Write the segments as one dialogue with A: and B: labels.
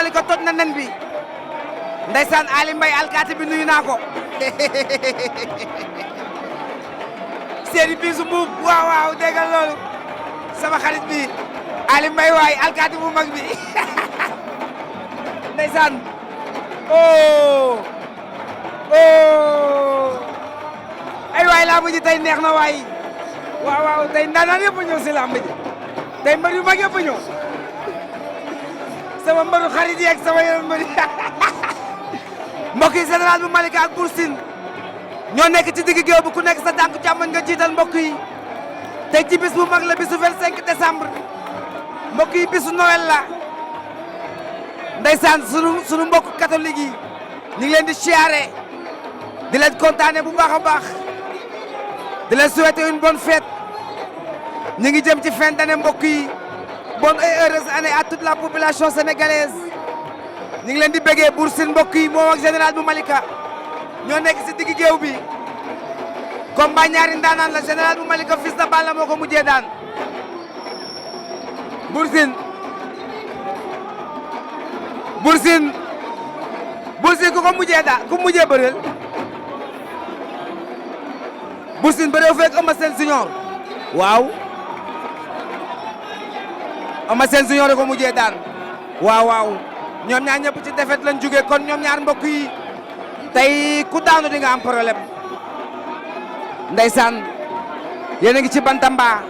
A: Malika toj na nen bi ndeysaan Ali Mbaye alkaati bi nuyu naa ko seeni bisu mbuub waaw waaw déggal loolu sama xarit bi Ali Mbaye waay alkaati bu mag bi ndeysaan oh ay waay lamb ji tey neex na waay waaw waaw tey ndaanaan yëpp a ñëw si lamb ji tey mbër yu mag yëpp a ñëw sama mbëru xarit yi ak sama yeneen mbër yi mbokk yi général bu Malika ak Bour Sine ñoo nekk ci digg géew bu ku nekk sa tànk càmmoñ nga jiital mbokk yi tey ci bis bu mag la bisu 25 décembre mbokk yi bisu Noël la ndeysaan sunu mbokk catholique yi ñu ngi leen di siyaare di leen kontaane bu baax a baax di leen souhaiter une bonne fête ñu ngi jëm ci fin d'année mbokk yi bonne et heureuse année à toute la population sénégalaise ñu ngi leen di bëggee Bour Sine mbokk yi moom ak général bu Malika ñoo nekk si digg géew bi combat ñaari ndaanaan la général bu Malika fils de Balla moo ko mujjee daan Bour Sine ku ko mujjee daan ku mujjee bëreel Bour Sine bëree fekk Eumeu Sène Junior waaw Eumeu Sène Junior ko mujjee daan waaw waaw ñoom ñaar ñëpp ci défaite lañ jógee kon ñoom ñaar mbokk yi tey ku daanu di nga am problème ndeysaan yéen a ngi ci Bantamba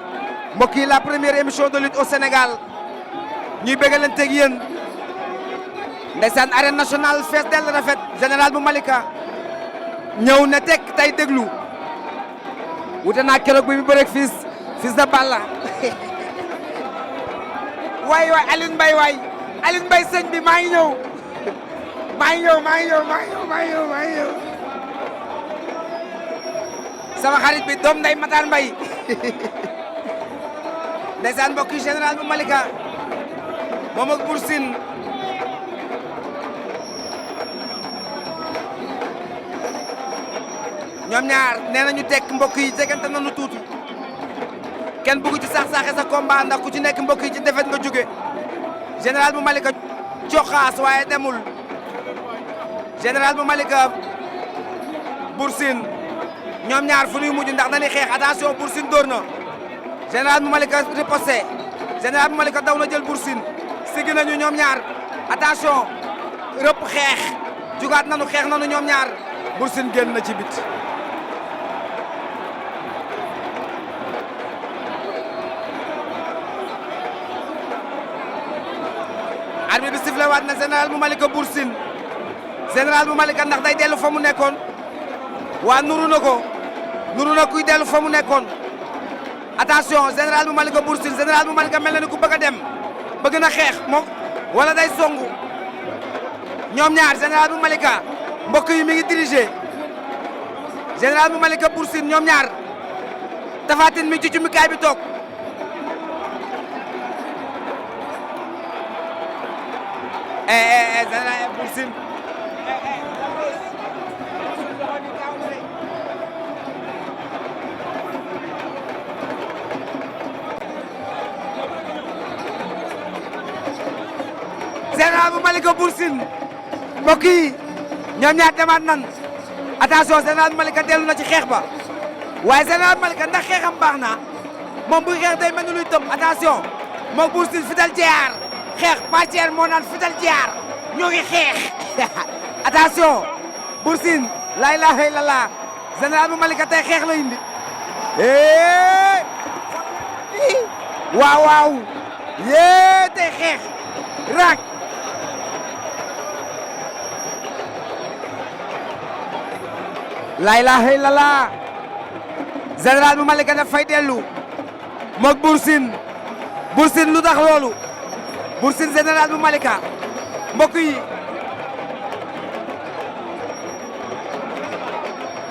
A: mbokk yi la première émission de lutte au Sénégal ñuy bëggalanteeg yéen ndeysaan arène nationale fees del rafet général bu Malika ñëw ne tekk tey déglu wute naa keroog bi mu bëreeg fils de Balla waay waay Alioune Mbaye waay Alioune Mbaye sëñ bi maa ngi ñëw sama xarit bi doom nday Matar Mbaye ndeysaan mbokk yi général bu Malika moom ak Bour Sine ñoom ñaar nee nañu tekk mbokk yi jegante nañu tuuti kenn bëggu ci sax-saxe sa combat ndax ku ci nekk mbokk yi ci defet nga jóge général bu Malika coxaas waaye demul général bu Malika Bour Sine ñoom ñaar fu ñuy mujj ndax dañuy xeex attention Bour Sine dóor na général bu Malika riposté général bu Malika daw na jël Bour Sine siggi nañu ñoom ñaar attention rëpp xeex jugaat nañu xeex nañu ñoom ñaar Bour Sine génn na ci bit arbitre bi sifflé waat na général bu Malika Bour Sine général bu Malika ndax day dellu fa mu nekkoon waa nuru na kuy dellu fa mu nekkoon attention général bu Malika Bour Sine général bu Malika mel na ni ku bëgg a dem bëgg na xeex moom wala day songu ñoom ñaar général bu Malika mbokk yi mi ngi dirigé général bu Malika Bour Sine ñoom ñaar Tapha Tine mi ci cumikaay bi toog général Bour Sine général bu Malika Bour Sine mbokk yi ñoom ñaar demaat nan attention général bu Malika dellu na ci xeex ba waaye général bu Malika ndax xeexam baax na moom buy xeex day mel ni luy tëb attention moom Bour Sine fital jaar xeex pàcceer moo naan fital jaar ñoo ngi xeex attention Bour Sine la ilaha illallah général bu Malika tey xeex la indi waaw waaw yee tey xeex raak la ilaha illallah général bu Malika daf fay dellu moog Bour Sine lu tax loolu Bour Sine général bu Malika mbokk yi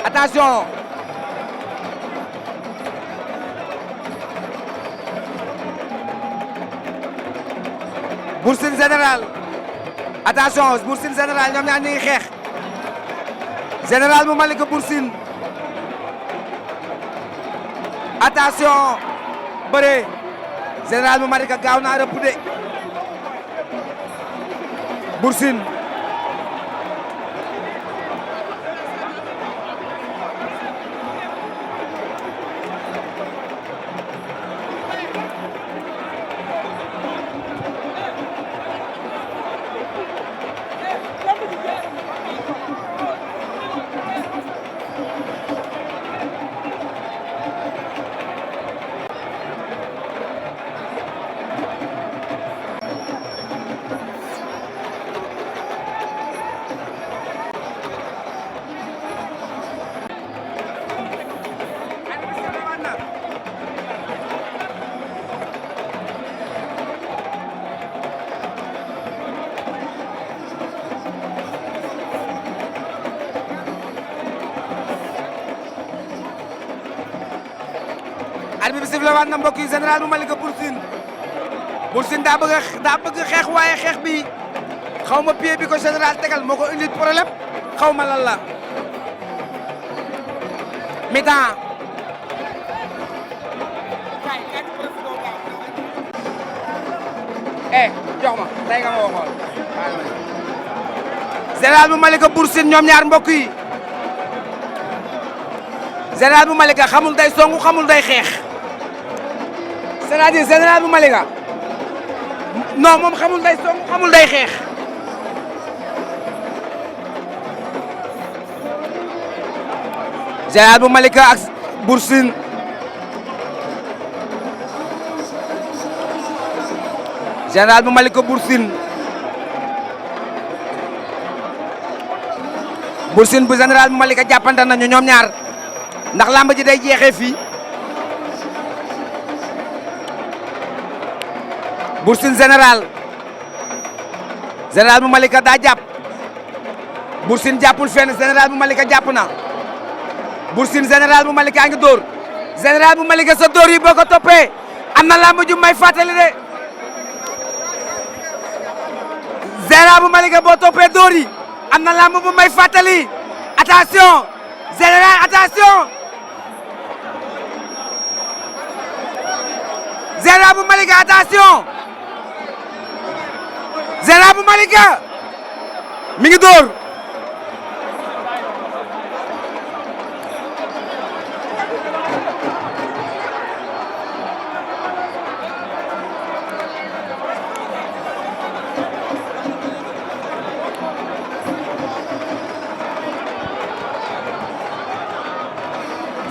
A: attention Bour Sine général attention Bour Sine général ñoom ñaar ñu ngi xeex général bu Malika Bour Sine attention bëre général bu Malika gaaw naa rëpp de Bour Sine arbitre bi sifflé waat na mbokk yi général bu Malika Bour Sine daa bëgg xeex waaye xeex bi xaw ma pied bi ko général tegal moo ko indi problème xaw ma lan la mi-temps jox ma tey nga ma waxoon général bu Malika Bour Sine ñoom ñaar mbokk yi général bu Malika xamul day songu xamul day xeex c'est-à-dire général bu Malika non moom xamul day songu xamul day xeex général bu Malika ak Bour Sine général bu Malika Bour Sine bu général bu Malika jàppante nañu ñoom ñaar ndax làmb ji day jeexee fii Bour Sine général bu Malika daa jàpp Bour Sine jàppul fenn général bu Malika jàpp na Bour Sine général bu Malika a ngi dóor général bu Malika sa dóor yi boo ko toppee am na làmb ju may fàttali de général bu Malika boo toppee dóor yi am na làmb bu may fàttali attention général attention général bu Malika attention général bu Malika mi ngi dóor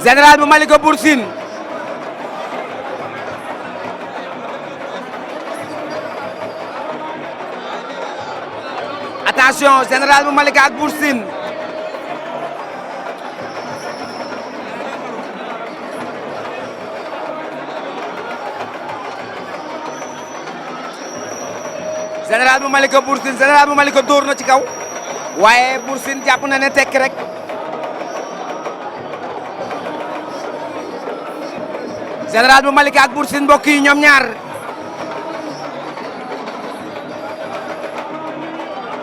A: général bu Malika Bour Sine attention général bu Malika ak Bour Sine général bu Malika Bour Sine général bu Malika dóor na ci kaw waaye Bour Sine jàpp na ne tekk rek général bu Malika ak Bour Sine mbokk yi ñoom ñaar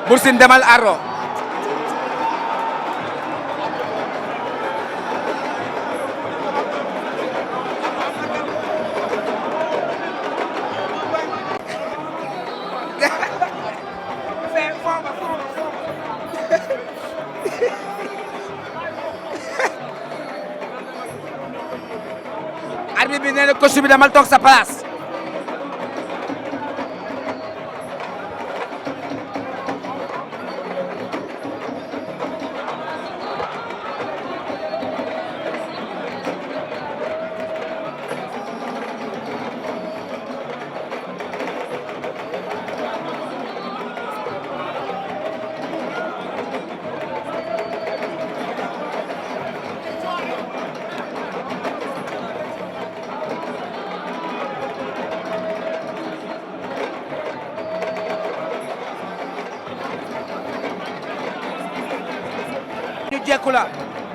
A: Bour Sine demal arro arbitre bi nee na coach bi demal toog sa place ñu jekku la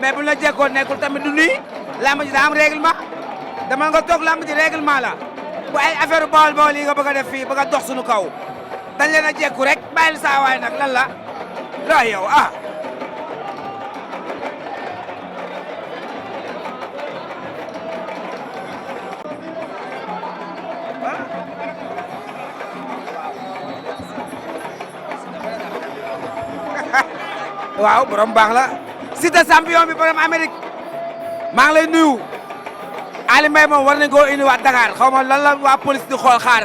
A: mais bu la jekkoo nekkul tamit du nii lamb ji daa am règlement dama nga toog lamb ji règlement la bu ay affaire bawol bawol yi nga bëgg a def fii bëgg a dox suñu kaw dañ leen a jekku rek bàyyil saa waay nag lan la loo yow ah waaw borom baax la Siteu champion bi borom Amérique maa ngi lay nuyu Ali Mbaye moom war nañ koo indiwaat Dakar xaw ma lan la waa police di xool xaar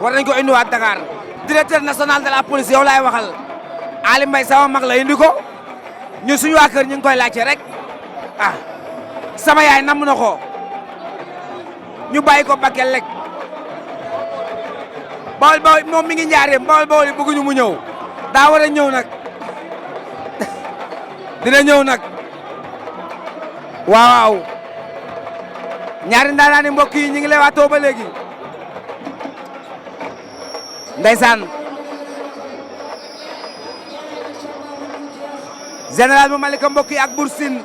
A: war nañ ko indiwaat Dakar directeur national de la police yow laay waxal Ali Mbaye sama mag la indi ko ñu suñu waa kër ñu ngi koy laajte rek ah sama yaay namm na ko ñu bàyyi ko Bakel rek Bawol Bawol moom mi ngi njaareem Bawol Bawol yi bëgguñu mu ñëw daa war a ñëw nag dina ñëw nag waaw ñaari ndaanaani mbokk yi ñu ngi lay waatoo ba léegi ndeysaan général bu Malika mbokk yi ak Bour Sine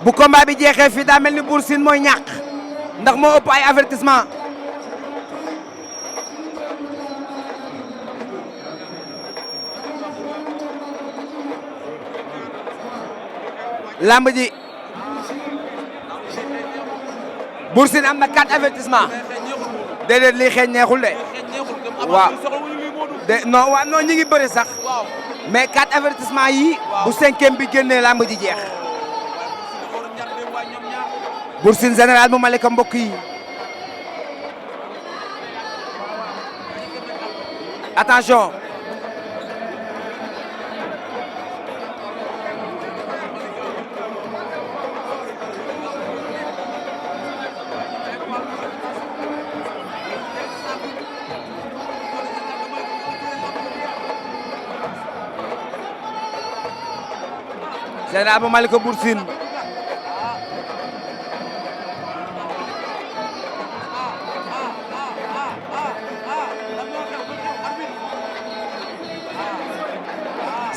A: bu combat bi jeexee fii daa mel ni Bour Sine mooy ñàkk ndax moo ëpp ay avertissement lamb ji Bour Sine am na 4 avertissement déedéet lii xeeñ neexul de waaw de non waaw non ñi ngi bëri sax mais 4 avertissement yi bu 5e bi génnee lamb ji jeex Bour Sine général bu Malika mbokk yi attention général bu Malika Bour Sine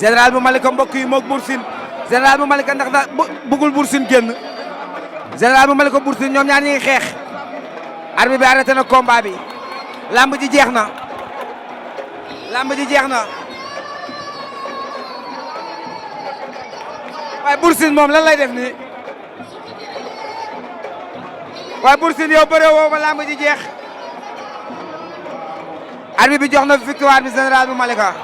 A: général bu Malika mbokk yi moog Bour Sine général bu Malika ndax da bëggul Bour Sine génn général bu Malika Bour Sine ñoom ñaar ñi ngi xeex arbitre bi arrêté na combat bi lamb ji jeex na lamb ji jeex na waaye Bour Sine moom lan lay def nii waaye Bour Sine yow bëre woo ba lamb ji jeex arbitre bi jox na victoire bi général bu Malika